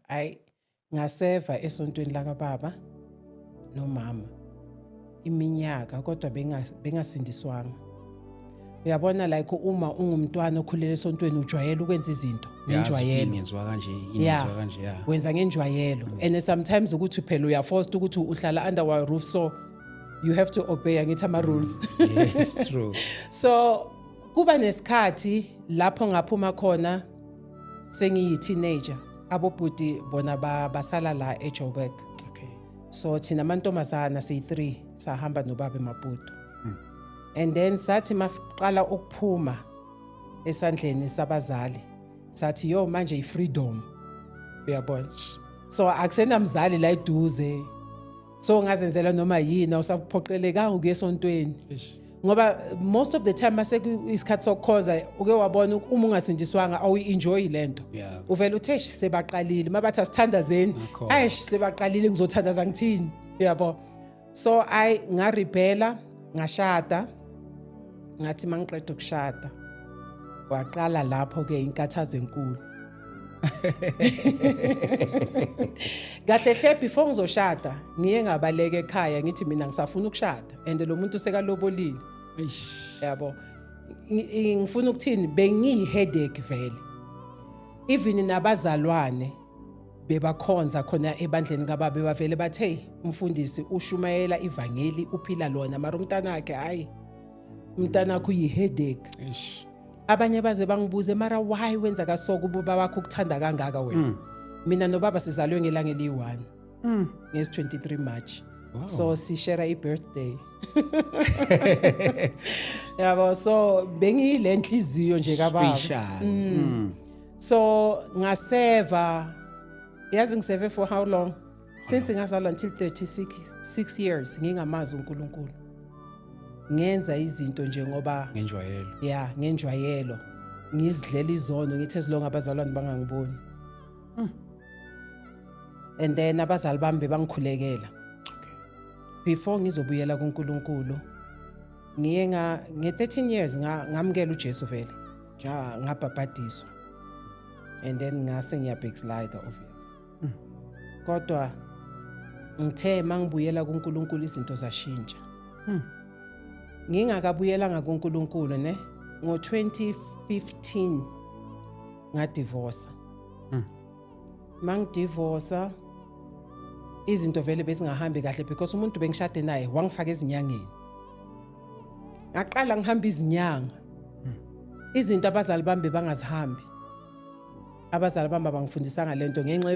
Ayi, ngaseva esontweni lakababa nomama iminyaka, kodwa bengasindiswanga. Uyabona, like uma ungumntwana okhulele esontweni, ujwayele ukwenza izinto Uyazi ukuthi ngenjwayelo. Ingenziwa kanje, ingenziwa kanje, ya. Wenza ngenjwayelo, and sometimes ukuthi phela uya-forced ukuthi uhlala under our roof, so you have to obey, angithi, ama-rules. Yes, true. So kuba nesikhathi lapho ngaphuma khona sengiyi-teenager. Abobhuti bona basala la eJoburg. So thina amantombazana siyi-3 sahamba nobaba eMaputo, and then sathi masiqala ukuphuma esandleni sabazali, sathi, "Yo, manje i-freedom," uyabona? So akusenamzali la eduze, so ngazenzela noma yini. Awusaphoqelekanga ukuya esontweni ngoba most of the time mase isikhathi sokukhonza, uke wabona, uma ungasindiswanga awuyi-enjoyi lento. Uvele uthe, "Eish, sebaqalile mabathi asithandazeni." Ngakho. "Eish, sebaqalile, ngizothandaza ngithini?" Uyabo? So I nga-rebel-a, ngashada. Ngathi mangiqeda ukushada, kwaqala lapho ke inkathazo enkulu. Kahle hle, before ngizoshada, ngiye ngabaleka ekhaya, ngithi mina ngisafuna ukushada and lo muntu sekalobolile. Eish. Yabo, ngifuna ukuthini, bengiyi-headache vele. Even nabazalwane bebakhonza khona ebandleni kababa bebavele bathi, "Hey, umfundisi ushumayela ivangeli, uphila lona, mara umntanakhe, hayi, umntanakhe uyi-headache." Eish. Abanye baze bangibuze, "Mara why wenza kasoko, ubaba wakho ukuthanda kangaka wena?" Mina nobaba sizalwe ngelanga eliyi-1, ngesi-23 March. So si-share i-birthday, yabo. So bengiyile nhliziyo nje kababa. Special. So ngaseva, yazi ngiseve for how long? Since ngazalwa until 36 6 years ngingamazi uNkulunkulu. Ngenza izinto nje ngoba Ngenjwayelo. Ya, ngenjwayelo. Ngizidlela izono, ngithi as long abazalwane bangangiboni. And then abazali bami bebangikhulekela. Before ngizobuyela kuNkulunkulu, ngiye nga nge-13 years ngamukela uJesu vele. Ngabhabhadiswa. And then ngase ngiya backslide, obviously. Kodwa ngithe mangibuyela kuNkulunkulu, izinto zashintsha. Ngingakabuyelanga kuNkulunkulu ne, ngo-2015 ngadivorce. Mangidivorce, izinto vele bezingahambi kahle because umuntu bengishade naye wangifaka ezinyangeni. Ngaqala ngihamba izinyanga, izinto abazali bami bebangazihambi. Abazali bami abangifundisanga lento ngenxa